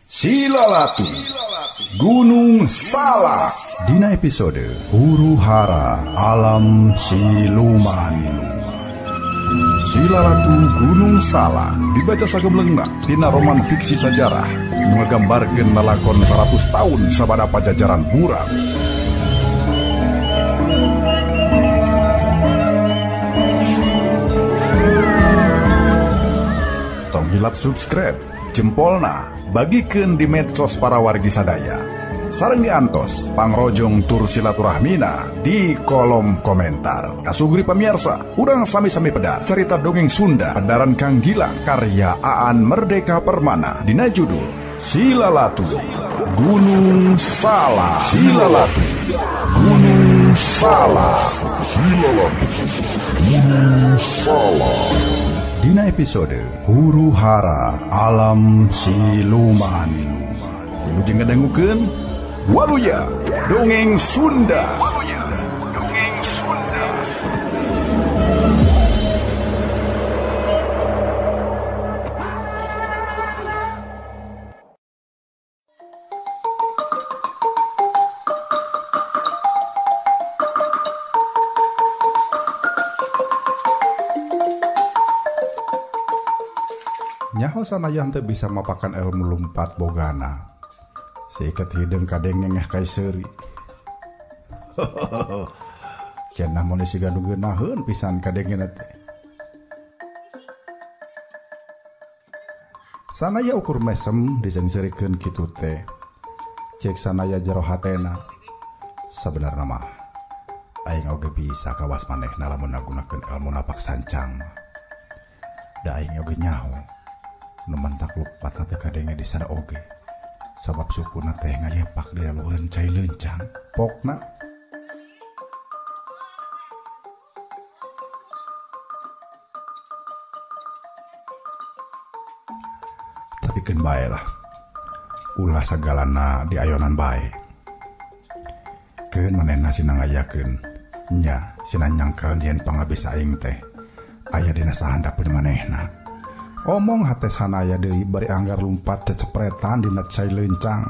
Silalatu Gunung Salak dina episode Huru Hara Alam Siluman. Silalatu Gunung Salak dibaca sagemlengna dina roman fiksi sajarah nu ngagambarkeun lalakon 100 tahun sabada pajajaran buram. Tong hilap subscribe, jempolna, bagikeun di medsos para wargi sadaya. Sareng diantos pangrojong tur silaturahmina di kolom komentar. Kasugri pemirsa, urang sami-sami pedar cerita dongeng Sunda pedaran Kang Gilang karya Aan Merdeka Permana dina judul Silalatu Gunung Salak. Silalatu Gunung Salak. Silalatu Gunung Salak. Dina episode Huru Hara Alam Siluman. Wilujeng ngadangukeun Waluya Dongeng Sunda. Waluya Dongeng Sunda. Nyaho sanaya henteu bisa mapakan ilmu lumpat bogana. Siket hideung kadengeng kaiseri. Cenah mun siga nu geunaheun pisan kadengena teh. Sanaya ukur mesem diseungseurikeun kitu teh. Cek sanaya jero hatena. Sabenerna mah aing oge bisa kawas manehna lamun ngagunakeun ilmu napak sancang. Da aing oge nyaho nu mantak lupat teh kadenge di sana oge. Sabab sukuna teh ngayepak di luhureun cai leuncang pokna. Tapi keun bae lah, ulah sagalana diayonan bae. Keun manehna sina ngayakeun nya sina nyangkal yen pangabisa aing teh aya dina sahandapeun manehna. Omong hate sanaya deui bari anggar lumpat cecepretan dina cai leuncang.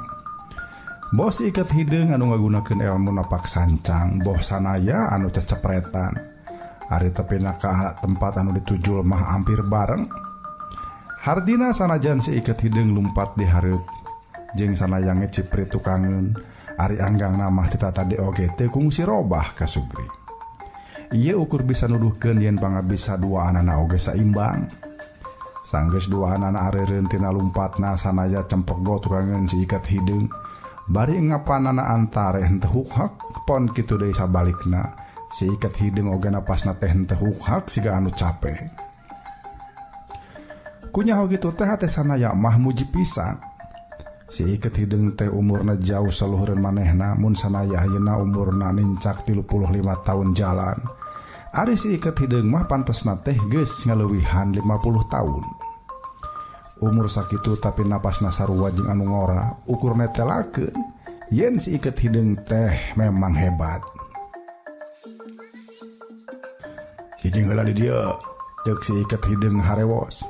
Boh si iket hideung anu ngagunakeun ilmu napak sancang, boh sanaya anu cecepretan. Ari tepina ka tempat anu ditujul mah hampir bareng. Hardina sanajan si iket hideung lumpat di hareup jeung sanaya ngeciprit tukangeun, ari anggangna mah tita tadi oge teu kungsi robah ka Sugri. Ieu ukur bisa nuduhkeun yen pangabisa dua anana oge saimbang. Sanggeus dua anana areureun tina lumpatna sanaya cempek go tukangeun si ikat hideung. Bari ngapanana antare henteu hukhak pon kitu deui sabalikna. Si ikat hideung oge napasna teh henteu hukhak siga anu cape. Kunyaho kitu teh hate sanaya mah muji pisan. Si ikat hideung teh umurna jauh saluhureun manehna, mun sanaya ayeuna umurna nincak 35 tahun jalan. Ari si iket hideung mah pantesna teh geus ngaleuwihan 50 tahun. Umur sakitu tapi napasna sarua jeung anu ngora, ukur netelakeun yen si iket hideung teh memang hebat. Cicing heula di dieu, ceuk si iket hideung harewos.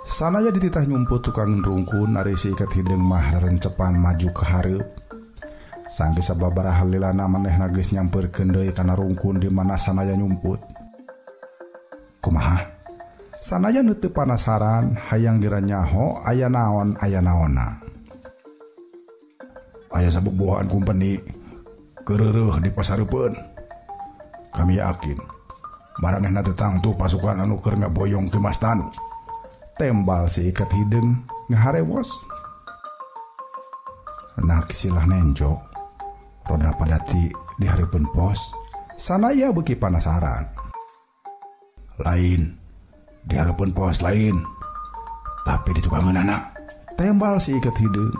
Sanaya dititah nyumput tukang rungkun, ari si iket hideung mah rencepan maju ke hareup. Sanggeus sababaraha lilana manehna geus nyampeurkeun deui kana rungkun di mana sanaya nyumput. Kumaha? Sanaya nu teu panasaran hayang geura nyaho aya naon aya naonna. Aya sabubuhan kumpeni keureureun di pasareupeun. Kami yakin maranehna teh tangtu pasukan anu keur ngaboyong Ki Mas Tanu. Tembal si iket hideung ngaharewos. Nah kisilah nenjo roda padati di hareupeun pos. Sanaya beuki panasaran. Lain di hareupeun pos lain, tapi di tukangeunana. Tembal si iket hideung.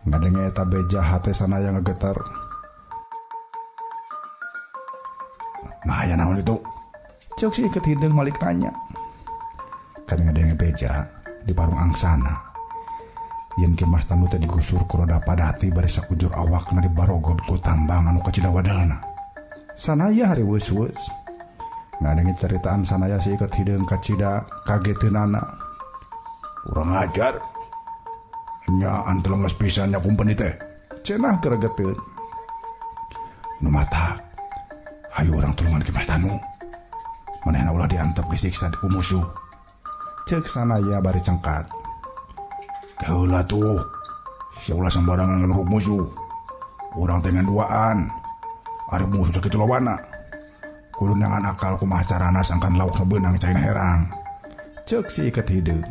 Ngadenge eta beja hate sanaya ngegeter. Nah aya naon itu? Ceuk si iket hideung malik nanya. Kan ngadenge beja di parung angsana. Yen Ki Mas Tanu teh digusur ku roda padati bari sakujur awakna dibarogod ku tambang anu kacida wadelna. Sanaya hareuweus-weus. Ngadenge caritaan sanaya si iket hideung kacida kageteunana. Urang ajar. Nya antelengges pisan nya kumpeni teh. Cenah geregeteun. Nu matak. Hayu urang tulungan Ki Mas Tanu. Manehna ulah diantep disiksa ku musuh. Ceuk Sanaya bari cengkat. Heula tuh. Sia ulah sembarangan ngeluruk musuh. Urang teh ngan duaan. Ari musuh sakitu lobana. Kudu neangan akal kumaha carana sangkan lauk beunang caina herang. Ceuk si iket hideung.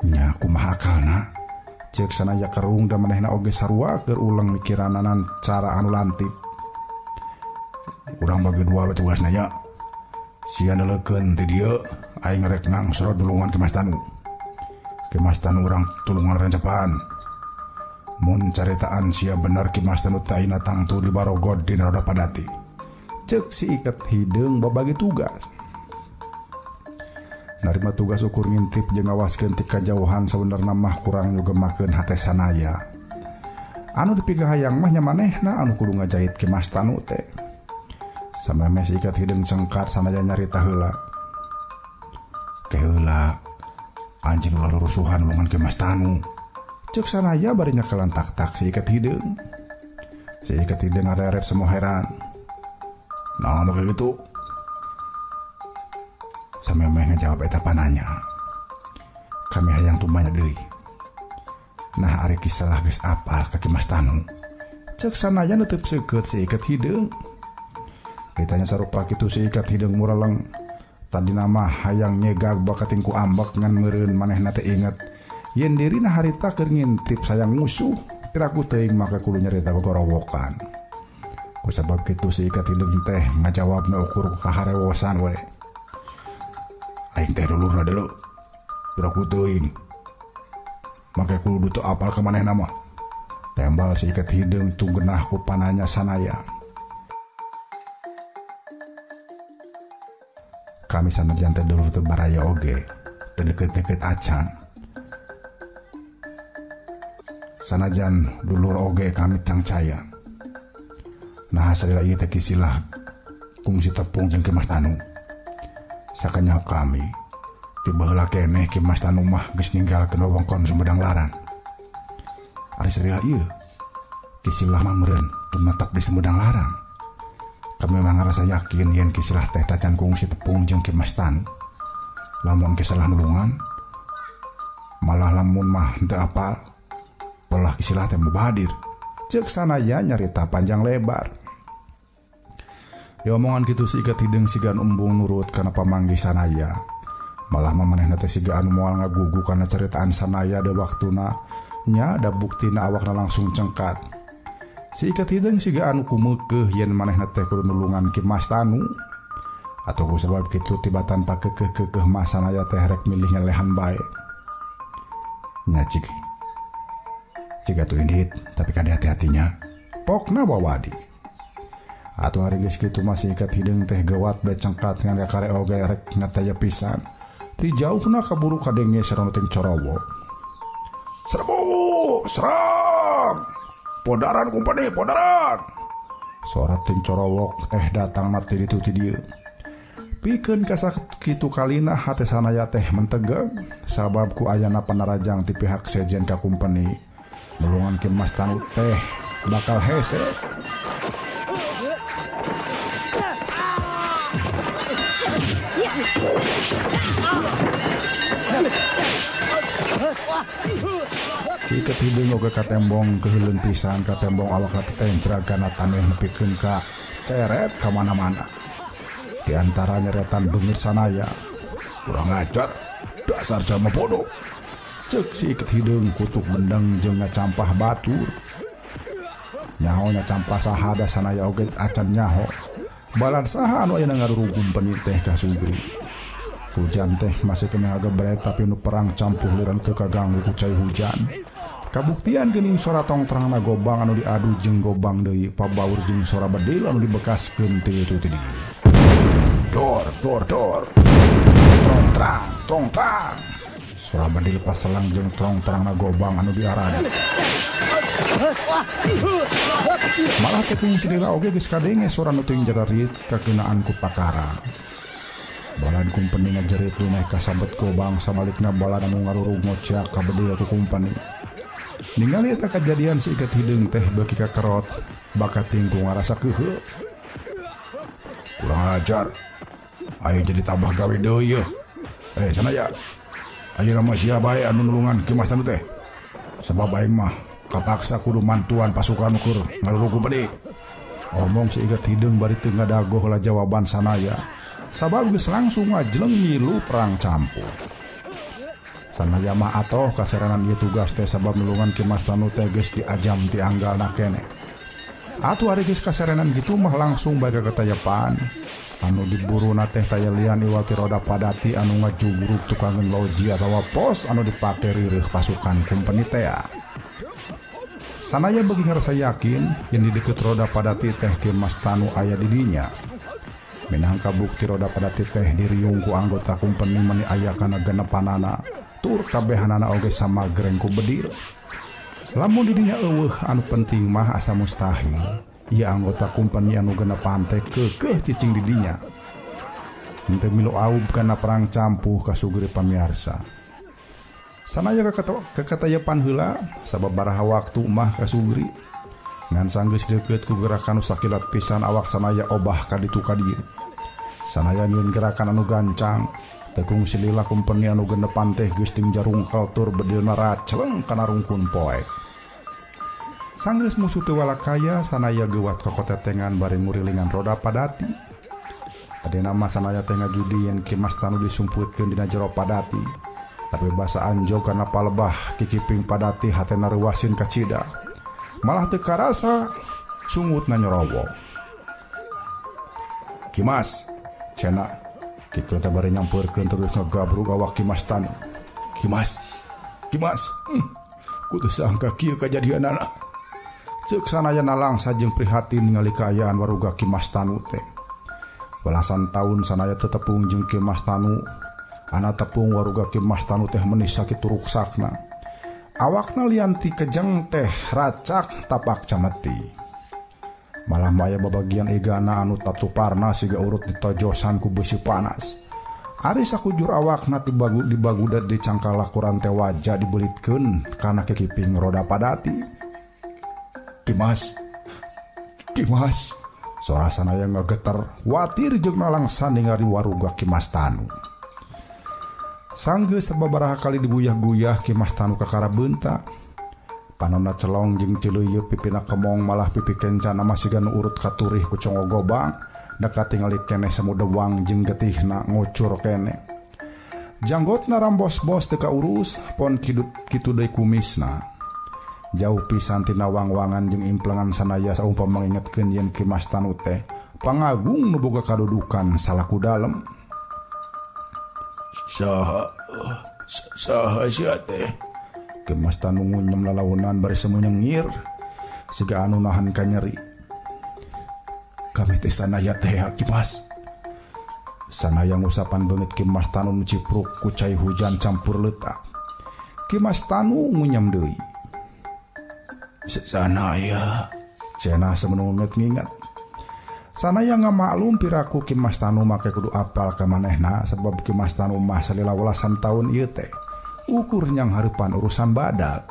Nya kumaha akalna? Ceuk Sanaya kerung da manehna oge sarua keur uleng mikirananan cara anu lantip. Urang bagi dua we tugasna nya. Sia neuleukeun ti dieu aing rek ngangsrot nulungan Ki Mas Tanu. Ki Mas Tanu urang tulungan rencepan. Mun caritaan sia bener Ki Mas Tanu teh ayeuna tangtu di barogod di Roda Padati. Ceuk si iket hideung babagi tugas. Narima tugas ukur ngintip jeung ngawaskeun ti kajauhan sabenerna mah kurang nyugemakeun hate Sanaya. Anu dipigahayang mah nya manehna anu kudu ngajahit Ki Mas Tanu teh. Samemeh si iket hideung cengkat Sanaya nyarita heula. Keheula anjeun ulah rusuhan nulungan Ki Mas Tanu. Ceuk Sanaya bari nyekelan tak-tak si iket hideung. Si iket hideung ngareret semua heran. Nah, maka gitu. Samemeh ngejawab eta pananya. Kami hayang tumanya deui. Nah, ari kisalah geus apal ka Ki Mas Tanu. Ceuk Sanaya neuteub seukeut si iket hideung. Ditanya sarupa kitu si iket hideung mureleng. Tadina mah hayang nyegag bakating ku ambek ngan meureun manehna teh inget yen dirina harita keur ngintip sayang musuh. Piraku teuing maka kudu nyarita gogorowokan. Ku sabab kitu si iket hideung teh ngajawabna ukur kaharewosan we. Aing teh dulurna deuleu. Piraku teuing. Make kudu teu apal ka manehna mah. Tembal si iket hideung tunggenah ku pananya Sanaya. Kami sanajan teh dulur teu baraya oge, teu deukeut-deukeut acan. Sanajan dulur oge kami cangcaya. Nah salila ieu teh kisilah kungsi tepung jeung Ki Mas Tanu. Sakanyaho kami ti baheula keneh Ki Mas Tanu mah geus ninggalkeun wewengkon Sumedang Larang. Ari salila ieu kisilah mah meureun tumetep di Sumedang Larang. Kami mah ngarasa yakin yen kisilah teh tacan kungsi tepung jeung Ki Mas Tanu. Lamun kisilah nulungan malah lamun mah henteu apal polah kisilah teh mubadir. Ceuk Sanaya nyarita panjang lebar. Diomongan kitu si iket hideung siga embung nurut kana pamanggih Sanaya. Malah mamanehna teh siga anu moal ngagugu kana caritaan Sanaya da waktuna nya da buktina awakna langsung cengkat. Si iket hideung siga anu kumeukeuh yen manehna teh kudu nulungan Ki Mas Tanu. Atau ku sabab kitu tibatan pakekeuh-keukeuh mah Sanaya teh rek milih ngelehan bae. Nya cik. Cik atuh indit tapi kade hati-hatinya. Pokna wawadi. Atuh ari geus kitu mah si iket hideung teh gewat be cengkat ngan kare oge rek ngataya pisan. Ti jauhna kaburu kadenge sareng ting corowok. Serbu! Serang! Podaran kumpeni, podaran! Sora ting corowok teh datang na ti ditu ti dieu. Pikeun kasakitu kalina hate Sanaya teh mentegeg sabab ku ayana panarajang ti pihak sejen ka kumpeni. Nulungan Ki Mas Tanu teh bakal hese. Si iket hideung oge katembong keheuleun pisan katembong awakna tetencrag kana taneuh nepikeun ka ceret ka mana-mana. Di antara nyeretan beungeut Sanaya, kurang ajar, dasar jalma bodoh. Ceuk si iket hideung kutuk gendeng jeung ngacampah batur. Nyaho nyacampah saha da Sanaya oge acan nyaho. Balan saha anu ayeuna ngarurug kumpeni teh ka Sugri. Hujan teh masih kena ngagebret tapi nu perang campuh liran teu kaganggu ku cai hujan. Kabuktian geuning sora tongtrangna gobang anu diadu jeung gobang deui pabaur jeung sora bedil anu dibekaskeun ti ditu ti dieu. Dor dor dor. Trong trang trong trang. Sora bedil paselang jeung trong trangna gobang anu diaradu. Malah teh kung silila oge geus kadenge sora nu teuing jararit kakeunaan ku pakara. Balad kumpeni ngajerit duneh kasabet gobang sabalikna balad anu ngarurug ngociak ka bedil ku kumpeni. Ningali eta kajadian si iket hideung teh beuki kakerot, bakat tingku ngarasa keuheuh. Kurang ajar. Ayo jadi tambah gawe deui yeuh. Sanaya. Ayeuna mah sia bae anu nulungan Ki Mas Tanu teh. Sebab aing mah kapaksa kudu mantuan pasukan ukur ngarurug ku bedil. Omong si iket hideung bari teu ngadagoh lah jawaban Sanaya. Sabab geus langsung ngajleng milu perang campur. Sanaya mah atoh kaseranan ieu tugas teh sabab nulungan Ki Mas Tanu teh geus diajam ti anggalna keneh. Atuh ari geus kaserenan kitu mah langsung bae katayepan. Anu diburuna teh tayelian iwal ti roda padati anu ngajugruk tukangeun loji atawa pos anu dipake rireih pasukan kumpeni teh. Sanaya beuki ngarasa yakin yen di deukeut roda padati teh Ki Mas Tanu aya di dinya. Minangka bukti roda padati teh diriung ku anggota kumpeni meni aya kana genepanana tur kabehanana oge samagreng ku bedil. Lamun di dinya eueuh anu penting mah asa mustahil. Ieu anggota kumpeni anu genepan teh keukeuh cicing di dinya. Henteu milu aub kana perang campuh kasugri pamiarsa. Sanaya kakatayepan heula sabab baraha waktu mah kasugri. Ngan sanggeus deukeut ku gerakan nu sakilat pisan awak Sanaya obah ka ditu ka dieu. Sanaya nyieun gerakan anu gancang, tekung silila kumpeni anu genepan teh geus ting jarungkal tur bedilna racleng kana rungkun poek. Sanggeus musuh teu walakaya Sanaya geuwat kokotetengan bari ngurilingan roda padati. Tadina mah Sanaya teh ngajudi yen Ki Mas Tanu disumputkeun dina jero padati. Tapi basa anjog kana palebah kiciping padati hatena reuasin kacida. Malah teu karasa sungutna nyorowok. Ki Mas, cenah kitu teh bari nyampeurkeun terus ngagabrug awak Ki Mas Tanu. Ki Mas, Ki Mas, ku teu sangka kieu kajadianana. Ceuk Sanaya nalangsa jeung prihatin ningali kaayaan waruga Ki Mas Tanu teh. Belasan taun Sanaya teu tepung jeung Ki Mas Tanu. Ana tepung waruga Ki Mas Tanu teh meuni sakitu ruksakna. Awakna lian ti kejeng teh racak tapak cameti. Malah maya babagian igana anu tatuparna siga urut ditojosan ku besi panas. Ari sakujur awakna dibagudat dicangkala ku rante waja dibelitkeun kana kikiping roda padati. Ki Mas, Ki Mas, sora Sanaya ngageter watir jeung nalangsa ningali waruga Ki Mas Tanu. Sanggeus sababaraha kali diguyah-guyah Ki Mas Tanu kakara beunta. Panonna celong jeung cileuyeup pipina kemong malah pipi kencana masih ganu urut katurih ku congo gobang. Deka tingali keneh samudewang jeung getihna ngucur keneh. Janggotna rambos-bos teu kaurus pon kitu deui kumisna. Jauh pisan tina wang-wangan jeung implengan Sanaya saumpama ngingetkeun yen Ki Mas Tanu teh pangagung nu boga kadudukan salaku dalem. Saha saha sia teh? Ki Mas Tanu ngunyem lalaunan bari semunyengir siga anu nahan kanyeri. Kami teh Sanaya teh Ki Mas. Sanaya ngusapan beungit Ki Mas Tanu nu cipruk ku cai hujan campur leutak. Ki Mas Tanu ngunyem deui. Sanaya cenah semenungut nginget. Sanaya ngamaklum piraku Ki Mas Tanu make kudu apal ka manehna sebab Ki Mas Tanu mah salila welasan taun ieu teh ukur nyang hareupan urusan badak.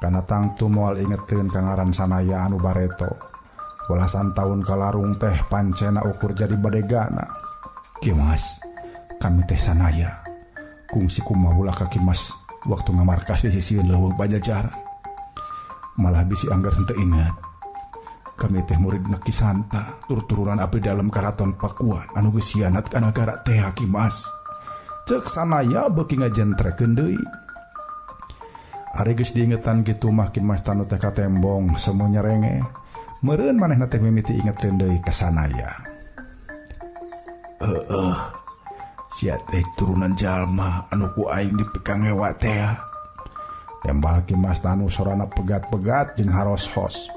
Kana tangtu moal ingetkeun ka ngaran Sanaya anu bareto. Welasan taun kalarung teh pancena ukur jadi badegana. Ki Mas, kami teh Sanaya. Kungsi kumaha ulah ka Ki Mas waktu ngamarkas di sisieun leuweung Pajajaran. Malah bisi anggar henteu ingat. Kami teh murid Ki Santa, tur-turunan abdi dalam karaton Pakuan anu geus hianat ka nagara teh Ki Mas. Ceuk Sanaya beuki ngajentrekeun deui. Ari geus diingetan kitu mah Ki Mas Tanu teh katembong semu nyerenge. Meureun manehna teh mimiti ingeteun deui ka Sanaya. Heueuh. Sia teh turunan jalma anu ku aing dipikangewa teh. Tembal Ki Mas Tanu sorana pegat-pegat jeung haros-hos.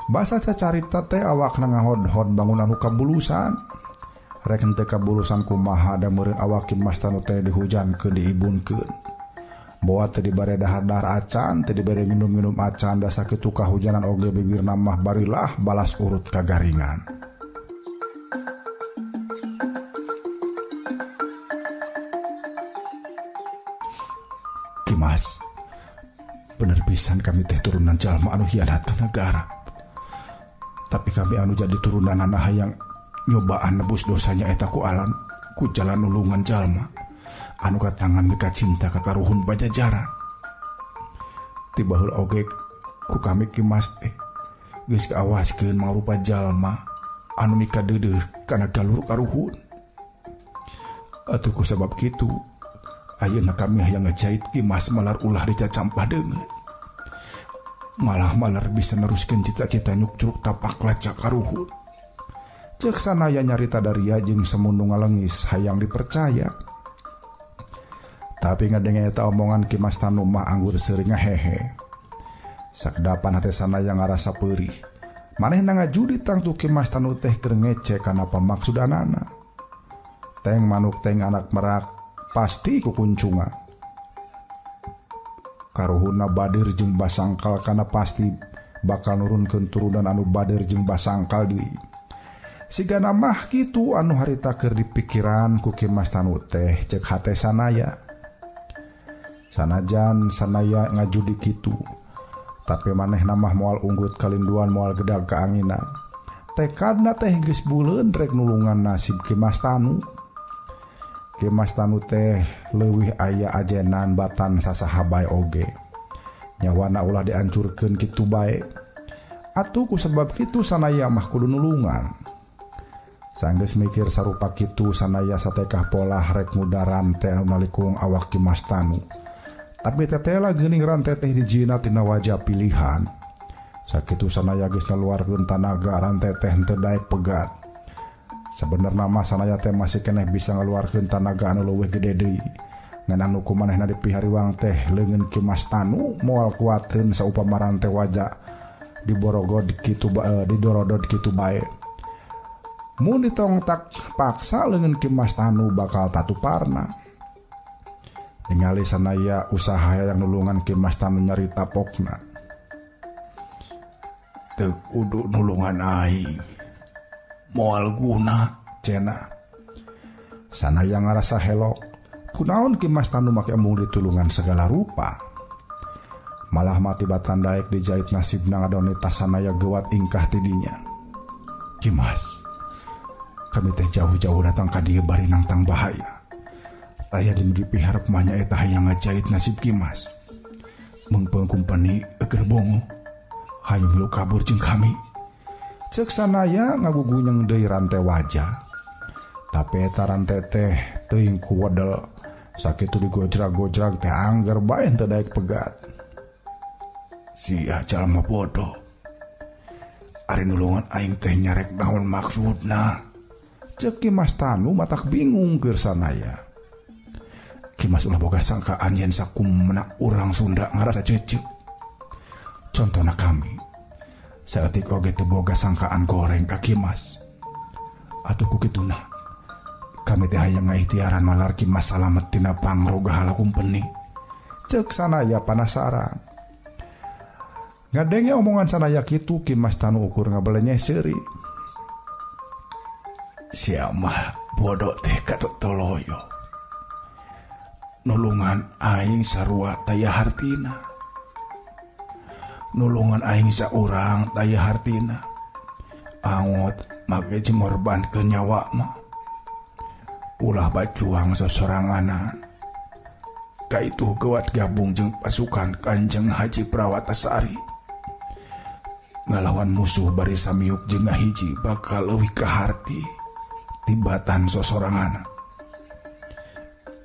Basa cacarita teh awakna ngahod-hod bangunan nu kabulusan. Rek henteu kabulusan kumaha da meureun awak Ki Mas Tanu teh dihujankeun diibunkeun. Boa teu dibere dahar-dahar acan, teu dibere minum-minum acan da sakitu kahujanan oge bibirna mah barilah balas urut kagaringan. Kimas, bener pisan kami teh turunan jalma anu hianat ka negara. Tapi kami anu jadi turunan anak hayang nyobaan nebus dosanya eta ku alan ku jalan nulungan jalma anu katangan mika cinta ka karuhun Pajajaran. Tiba heula oge ku kami Kimas teh geus kaawaskeun mangrupa jalma anu mika deudeuh kana galur karuhun. Atuh ku sabab kitu ayeuna kami hayang ngajait Kimas malar ulah dicacampah deungeun. Malah malar bisa neruskeun cita-cita nyukcruk tapak lacak karuhun. Ceuk Sanaya nyarita daria jeung semunu ngalengis hayang dipercaya. Tapi ngadenge eta omongan Ki Mas Tanu mah anggur seuri ngahehe. Sakedapan hate Sanaya ngarasa peurih. Manehna ngajudi tangtu Ki Mas Tanu teh keur ngece kana pamaksudanana. Teng manuk teng anak merak pasti kukuncungan. Karuhunna badir jeung basangkal kana pasti bakal nurunkeun turunan anu badir jeung basangkal deui. Sigana mah kitu anu harita keur dipikiran ku Ki Mas Tanu teh ceuk hate Sanaya. Sanajan Sanaya ngajudi kitu, tapi manehna mah moal unggut kalinduan moal gedag kaanginan. Tekadna teh geus buleun rek nulungan nasib Ki Mas Tanu. Ki Mas Tanu teh leuwih aya ajenan batan sasaha bae oge. Nyawana ulah diancurkeun kitu bae. Atuh ku sebab kitu Sanaya mah kudu nulungan. Sanggeus mikir sarupa kitu Sanaya satekah polah rek muda rante anu nalikung awak Ki Mas Tanu. Tapi tetela geuning rante teh dijina tina wajah pilihan. Sakitu Sanaya geus ngaluarkeun tanaga rante teh henteu daek pegat. Sabenerna mah Sanaya teh masih keneh bisa ngaluarkeun tanaga anu leuwih gede deui. Ngan anu ku manehna dipihariwang teh leungeun Ki Mas Tanu moal kuateun saupama rante wajah diborogod kitu didorodod kitu bae. Mun ditongtak paksa leungeun Ki Mas Tanu bakal tatuparna. Ningali Sanaya usaha yang nulungan Ki Mas Tanu nyarita pokna. Teu kudu nulungan aing. Moal guna cenah. Sanaya ngarasa helok. Kunaon Ki Mas Tanu make embung ditulungan segala rupa. Malah mati batan daek dijait nasibna ngadonita Sanaya gewat ingkah tidinya. Ki Mas, kami teh jauh-jauh datang ka dieu bari nangtang bahaya. Aya di nu dipiharep mah nyaeta hayang ngajait nasib Ki Mas. Meungpeung kumpeni eger bongo. Hayu milu kabur jeung kami. Ceuk Sanaya ngagugunyeng deui rante wajah. Tapi eta rante teh teuing ku wedel. Sakitu digojrag-gojrag teh angger bae henteu daek pegat. Sia jalma bodoh. Ari nulungan aing teh nyarek naon maksudna? Ceuk Ki Mas Tanu matak bingung keur Sanaya. Ki Mas ulah boga sangkaan yen sakumna urang Sunda ngarasa cecek. Contona kami saeutik oge teu boga sangkaan goreng ka Ki Mas. Atuh ku kituna kami teh hayang ngaikhtiaran malar Ki Mas salamet tina pangrogahala kumpeni. Ceuk Sanaya panasaran. Ngadenge omongan Sanaya kitu Ki Mas Tanu ukur ngabelenyeh seuri. Sia mah bodoh teh katotoloyo. Nulungan aing sarua taya hartina. Nulungan aing saurang taya hartina. Angot make jeung ngorbankeun nyawa mah. Ulah bajuang sosoranganan. Kaitu geuwat gabung jeung pasukan Kanjeng Haji Prawatasari. Ngalawan musuh bari samiuk jeung ngahiji bakal leuwih kaharti tibatan sosoranganan.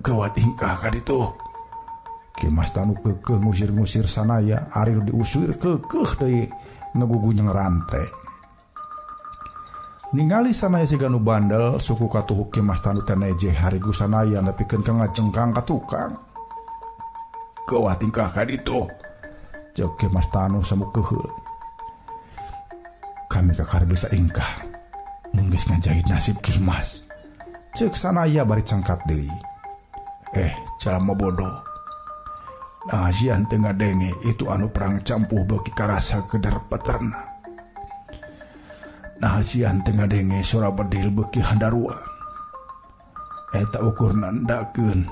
Gawat ingkah ka ditu. Ki Mas Tanu keukeuh ngusir-ngusir Sanaya, ari nu diusir keukeuh deui ngagugunyeng rante. Ningali Sanaya siga nu bandel, suku katuhuk Ki Mas Tanu teh nejeh harigu Sanaya nepikeun ka ngajengkang ka tukang. Gawat ingkah ka ditu. Ceuk Ki Mas Tanu semu keuheul. Kami kakar bisa ingkah mun geus ngajahit nasib Ki Mas. Ceuk Sanaya bari cangkat deui. Jalma bodoh. Nah, sian teu ngadenge itu anu perang campuh beuki karasa kedar peterna. Nah, sian teu ngadenge sora bedil beuki handaruan. Eta ukur nandakeun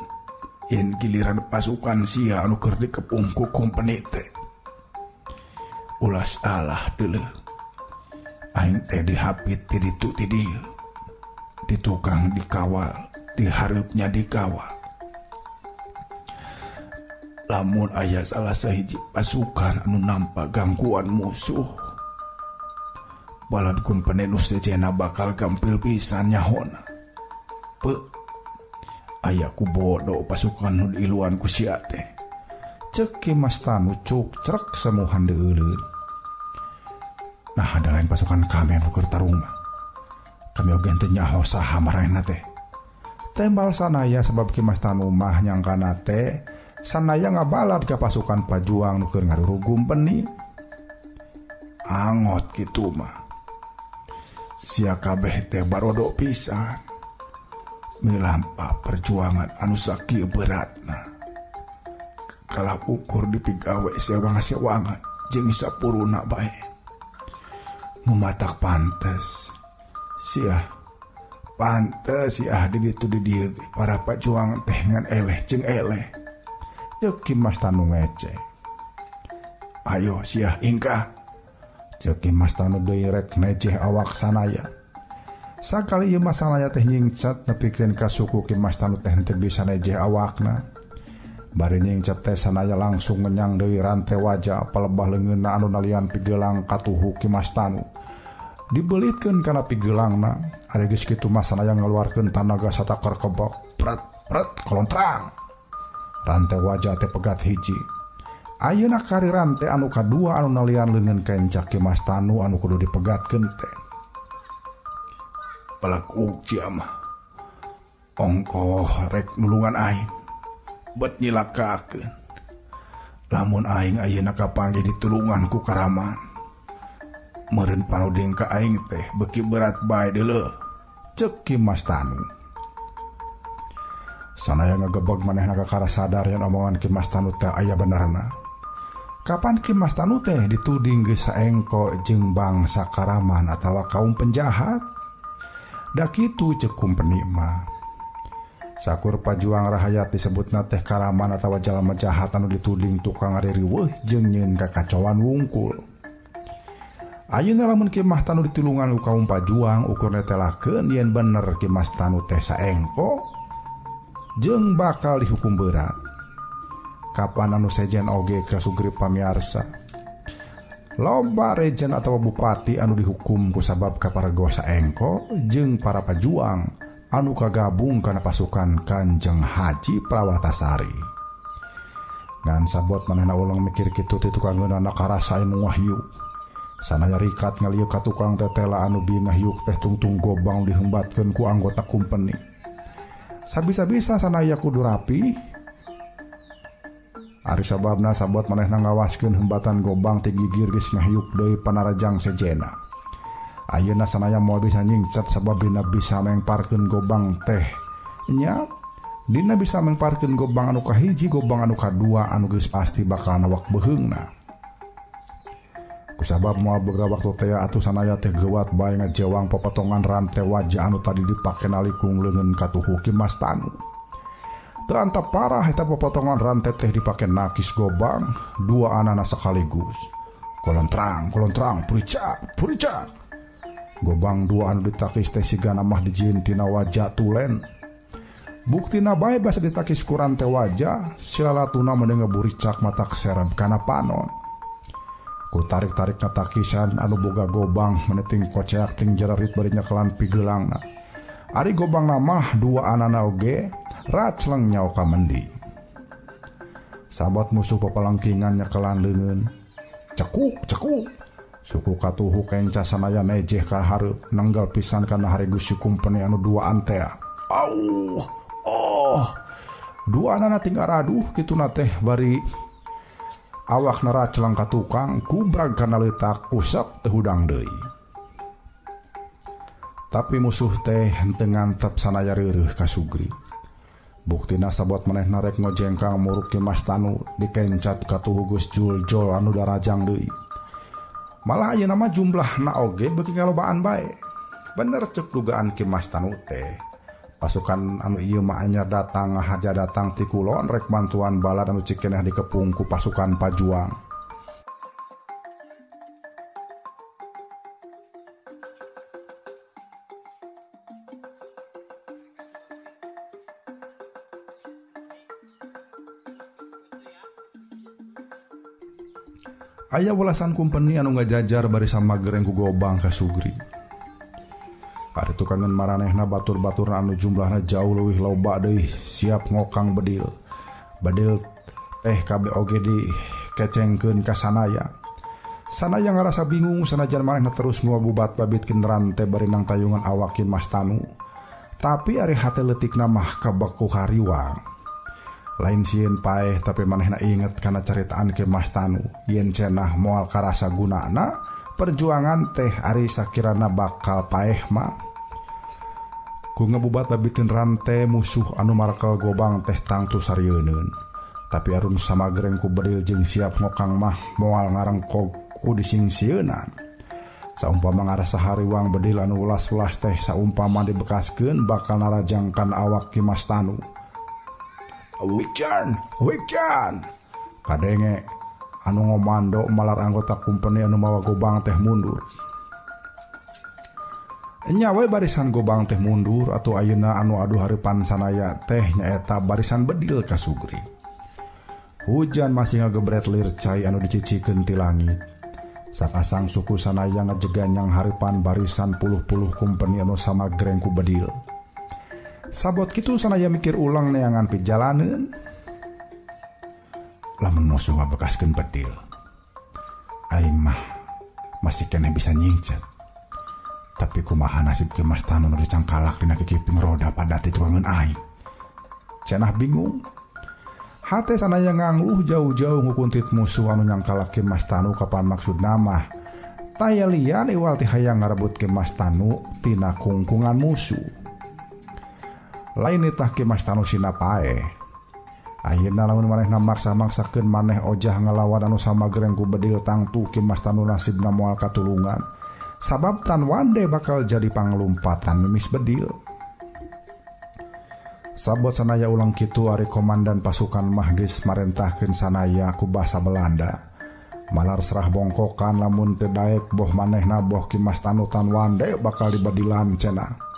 Yen giliran pasukan sia anu keur dikepung ku kumpeni teh. Ulas alah deuleuh. Aing teh dihapit ti ditu ti dieu. Di tukang dikawal, di hareupnya dikawal. Lamun aya salah sahiji pasukan anu nampak gangguan musuh, balad kumpeni nu sejena bakal gampil pisan nyahona. Pe, aya ku bodo pasukan nu diiluan ku sia teh. Ceuk Ki Mas Tanu cuk crek semuhan deuleun. Nah, ada lain pasukan kami anu keur tarung mah. Kami oge teu nyaho saha maranehna teh. Tembal Sanaya sebab Ki Mas Tanu mah nyangkana teh Sanaya ngabalad ka pasukan pajuang nu keur ngarurug kumpeni. Angot kitu mah. Sia kabeh teh barodo pisan. Milampah perjuangan anu sakieu beratna. Kalah ukur dipigawe sewang-sewangan jeung sapuruna bae. Mumatak pantes. Sia pantes sia di ditu di dieu para pajuang teh ngan eleh jeung eleh. Ceuk Ki Mas Tanu ngece. Ayo sia ingkah. Ceuk Ki Mas Tanu deui rek neceh awak Sanaya. Sakali ieu mah Sanaya teh nyingcat nepikeun ka suku Ki Mas Tanu teh henteu bisa nejeh awakna. Bari nyingcat teh Sanaya langsung ngenyang deui rantai wajah palebah leungeunna anu nalian pigelang katuhu Ki Mas Tanu. Dibelitkeun kana pigelangna, ari geus kitu mah Sanaya ngaluarkeun tanaga satakar kebok. Pret pret kolontrang. Rantai wajah teh pegat hiji. Ayeuna kari rantai anu kadua anu nalian leungeun kencak Ki Mas Tanu anu kudu dipegatkeun teh. Pelaku cia mah. Ongkoh rek nulungan aing. Bet nyilakakeun. Lamun aing ayeuna kapanggih ditulungan ku Karaman. Meureun panuding ka aing teh beuki berat bae deuleuh. Ceuk Ki Mas Tanu. Sanaya ngagebeg manehna kakara sadar yen omongan Ki Mas Tanu teh aya benerna. Kapan Ki Mas Tanu teh dituding geus saengko jeung bangsa Karaman atawa kaum penjahat? Da kitu ceuk kumpeni mah. Sakur pajuang rahayat disebutna teh Karaman atawa jalma jahat anu dituding tukang ngaririweuh jeung nyieun kakacauan wungkul. Ayeuna lamun Ki Mas Tanu ditulungan ku kaum pajuang ukur netelakeun yen bener Ki Mas Tanu teh saengko jeung bakal dihukum berat. Kapan anu sejen oge ka sugri pamiarsa. Loba rejen atawa bupati anu dihukum kusabab kaparego saengko jeung para pajuang anu kagabung kana pasukan Kanjeng Haji Prawatasari. Ngan sabot manehna ulang mikir kitu ti tukang ngeunana karasain wahyu. Sanaya rikat ngalieu ka tukang tetela anu bingah yuk teh tungtung gobang dihembatkeun ku anggota kumpeni. Sabisa-bisa Sanaya kudu rapi. Ari sababna sabot manehna ngawaskeun hembatan gobang ti gigir geus ngahyuk deui panarajang sejena. Ayeuna Sanaya moal bisa nyingcat sabab dina bisa mengparkeun gobang teh. Nya dina bisa mengparkeun gobang anu kahiji gobang anu kadua anu geus pasti bakal nawak beuheungna. Kusabab moal boga waktu teh atuh Sanaya teh geuwat bae ngajewang popotongan rantai wajah anu tadi dipake nalikung leungeun katuhu Ki Mas Tanu. Teu antap parah eta popotongan rantai teh dipake nakis gobang dua anana sekaligus. Kolontrang, kolontrang, puricak, puricak. Gobang dua anu ditakis teh sigana mah dijieun tina wajah tulen. Buktina bae basa ditakis ku rantai wajah, silalatuna mending ngaburicak matak sereb kana panon. Ku tarik-tarik na takisan anu boga gobang meneting koceak ting jararit bari nyekelan pigelangna. Ari gobang mah dua anana oge racleng nyao ka mendi. Sahabat musuh papalangkingan nyekelan leungeun. Cekuk cekuk. Suku katuhu kenca Sanaya nejeh ka hareup nenggal pisan kana haregus si kumpeni anu duaan teh. Auh, oh. Dua anana ting araduh kituna teh bari awak naracelang ka tukang kubrag kana leutak kusep teu hudang deui. Tapi musuh teh henteu ngantep Sanaya reureuh ka Sugri. Buktina sabot manehna rek ngojengkang muruk Ki Mas Tanu dikencat katuhu geus juljol anu darajang deui. Malah ayeuna mah jumlahna oge beuki ngalobaan bae. Bener ceuk dugaan Ki Mas Tanu teh. Pasukan anu ieu mah anyar datang ngahaja datang ti kulon rek mantuan balad anu cikeneh dikepung ku pasukan pajuang. Aya welasan kumpeni anu ngajajar bari samagereng ku gobang ka Sugri. Ari tukangan maranehna batur-baturna anu jumlahna jauh leuwih loba deui siap ngokang bedil. Bedil teh kabeh oge dikecengkeun ka Sanaya. Sanaya ngarasa bingung sanajan manehna terus ngabubat babitkeun rante bari nang tayungan awak Ki Mas Tanu. Tapi ari hate leutikna mah kabeku hariwang. Lain sieun paeh tapi manehna inget kana caritaan Ki Mas Tanu yen cenah moal karasa gunana perjuangan teh ari sakirana bakal paeh mah. Ku ngebubat babiteun rante musuh anu marakel gobang teh tangtu sarieunun. Tapi arun samagreng ku bedil jeung siap ngokang mah moal ngarengkog ku disingsieunan. Saumpama ngarasa hariwang bedil anu ulas-ulas teh saumpama dibekaskeun bakal narajangkan awak Ki Mas Tanu. Wican, Wican. Kadenge anu ngomando malar anggota kumpeni anu mawa gobang teh mundur. Nya we barisan gobang teh mundur atuh ayeuna anu adu hareupan Sanaya teh nyaeta barisan bedil ka Sugri. Hujan masih ngagebret lir cai anu dicicikeun ti langit. Sapasang suku Sanaya ngajeganyang hareupan barisan puluh-puluh kumpeni anu samagreng ku bedil. Sabot kitu Sanaya mikir ulang neangan pijalaneun. Lamun musuh ngabekaskeun bedil, aing mah masih keneh bisa nyingcet. Tapi kumaha nasib Ki Mas Tanu nu dicangkalak dina kikiping roda padat tuangeun aing. Cenah bingung. Hate Sanaya ngangluh jauh-jauh ngukuntit musuh anu nyangkalak Ki Mas Tanu kapan maksudna mah. Taya lian iwal ti hayang ngarebut Ki Mas Tanu tina kungkungan musuh. Lain nitah Ki Mas Tanu sina paeh. Ayeuna lamun manehna maksa-maksakeun maneh ojah ngalawan anu samagreng ku bedil tangtu Ki Mas Tanu nasibna moal katulungan. Sabab tan wande bakal jadi panglumpatan mimis bedil. Sabot Sanaya ulang kitu ari komandan pasukan mah geus marentahkeun Sanaya ku basa Belanda. Malar serah bongkokan lamun teu daek boh manehna boh Ki Mas Tanu tan wande bakal dibedilan cenah.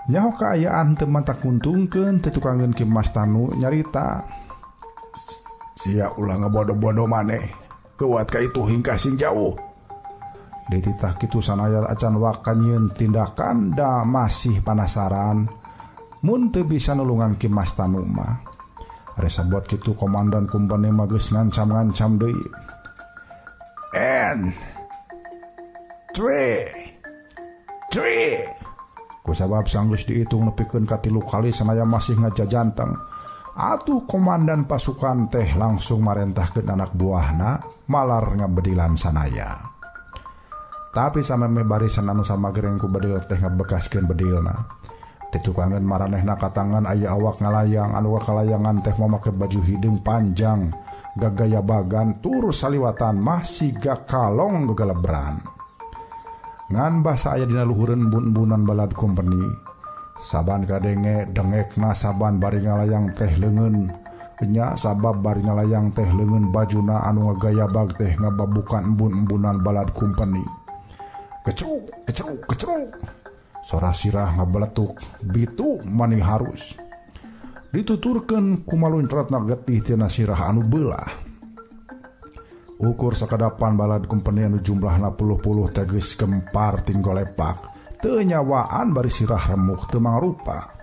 Nyaho kaayaan teu mantak nguntungkeun teu tukangeun Ki Mas Tanu nyarita. Sia ulah ngabodo-bodo maneh, kuat ka itu hingka sing jauh. Dititah kitu Sanaya acan wakan nyieun tindakan da masih panasaran mun teu bisa nulungan Ki Mas Tanu mah. Ari sabot kitu komandan kumpeni mah geus ngancam-ngancam deui. N 3 3 Kusabab sanggeus dihitung nepikeun ka 3 kali Sanaya masih ngajajanteng. Atuh komandan pasukan teh langsung marentahkeun anak buahna malar ngabedilan Sanaya. Tapi sameme barisan anu samagreng ku bedil teh ngabekaskeun bedilna. Titukangeun maranehna katangan aya awak ngalayang anu kalayangan teh mamake baju hideung panjang, gagaya bagan tur saliwatan mah siga kalong gegelebran. Ngan basa aya dina luhureun embun-embunan balad kumpeni. Saban kadenge dengekna saban bari ngalayang teh leungeun. Nya sabab bari ngalayang teh leungeun bajuna anu ngagayabag teh ngababukan embun-embunan balad kumpeni. Kecruk, kecruk, kecruk. Sora sirah ngabeletuk bitu maning harus. Dituturkeun kumaluncratna getih tina sirah anu beulah. Ukur sakadapan balad kumpeni anu jumlahna puluh-puluh teh geus gempar tinggolepak. Teu nyawaan bari sirah remuk teu mangrupa.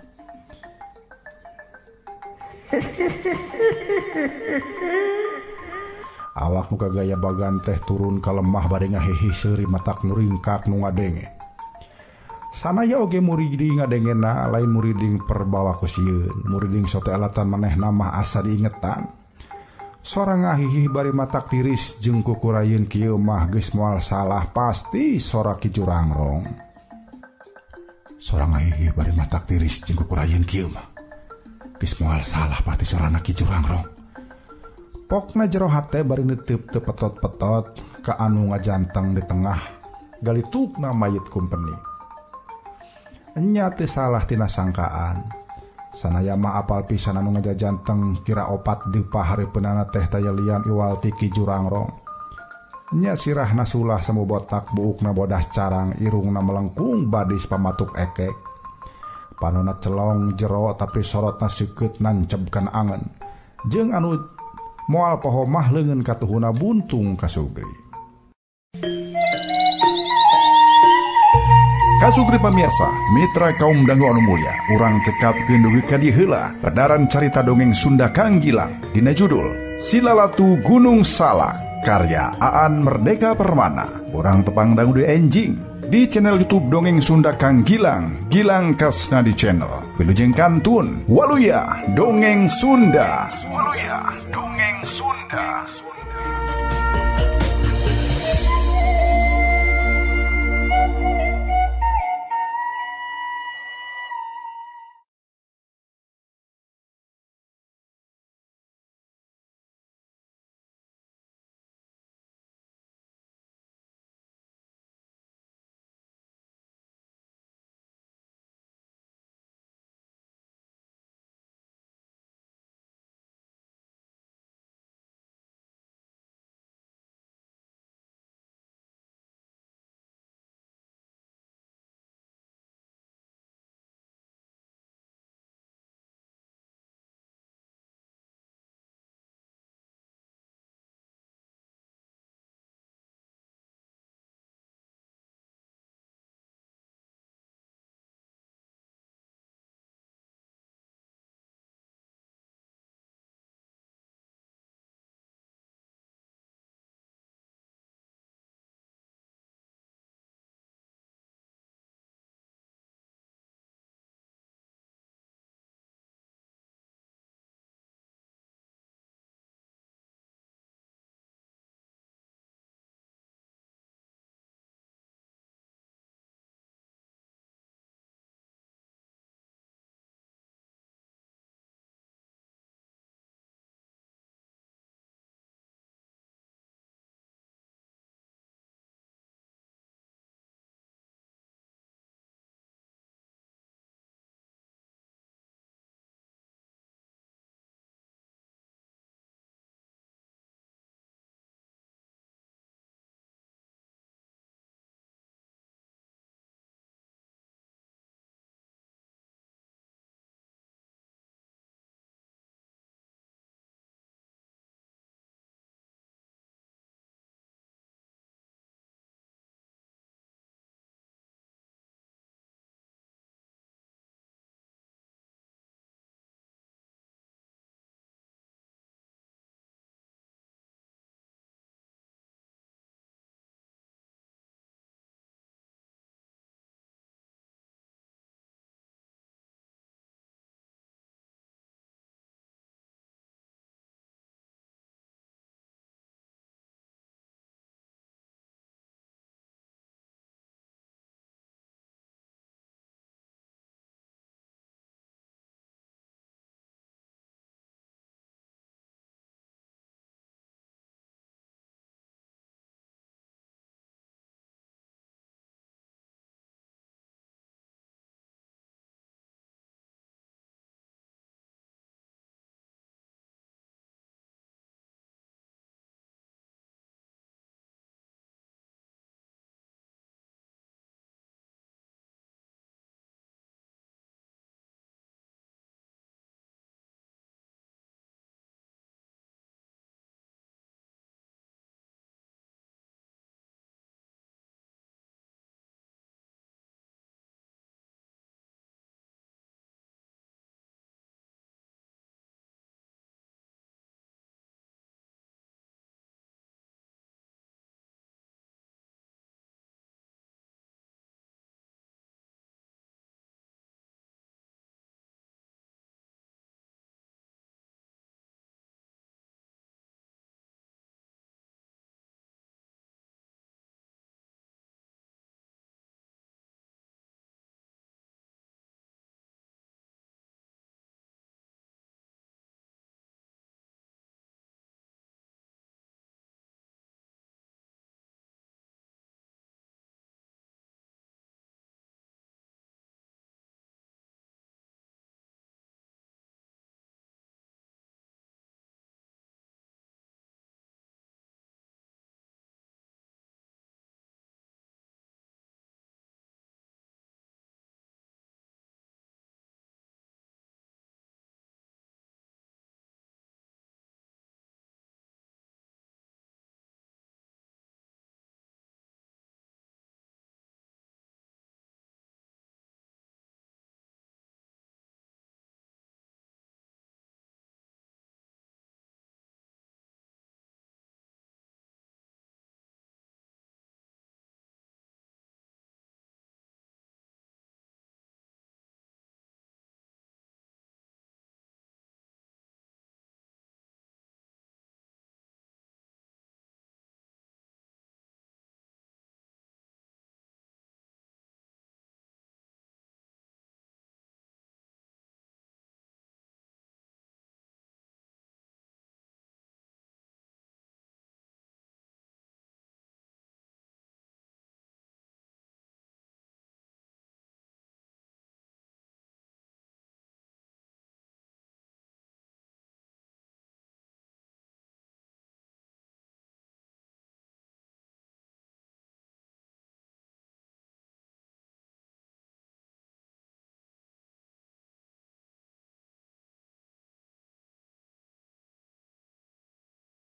Awak nu kagaya bagan teh turun ka lemah bari ngahihih seuri matak muringkak nu ngadenge. Sanaya oge muriding ngadengena lain muriding perbawa ku sieun, muriding sote alatan manehna mah asa diingetan. Sora ngahihih bari matak tiris jeung kukurayeun kieu mah geus moal salah pasti sora Ki Jurangrong. Sora ngahihih bari matak tiris jeung kukurayeun kieu mah geus moal salah pasti sorana Ki Jurangrong. Pokna jero hate bari neuteup teu petot-petot ka anu ngajanteng di tengah galitukna mayit kumpeni. Nya teu salah tina sangkaan. Sanaya mah apal pisan anu ngajajanteng kira opat dipa hareupeunana teh tayelian iwal ti Ki Jurangrong. Nya sirahna sulah semu botak buukna bodas carang irungna melengkung badis pamatuk ekek. Panona celong jero tapi sorotna seukeut nancebkeun angen. Jeung anu moal poho mah leungeun katuhuna buntung kasugri. Kasugri pamirsa, mitra kaum dangu anu mulya, urang cekapkeun dugi ka dieu heula pedaran carita dongeng Sunda Kang Gilang dina judul Silalatu Gunung Salak karya Aan Merdeka Permana. Urang tepang dangu deui enjing di channel YouTube Dongeng Sunda Kang Gilang, Gilang Kasna di channel. Wilujeng kantun, waluya Dongeng Sunda. Waluya Dongeng Sunda.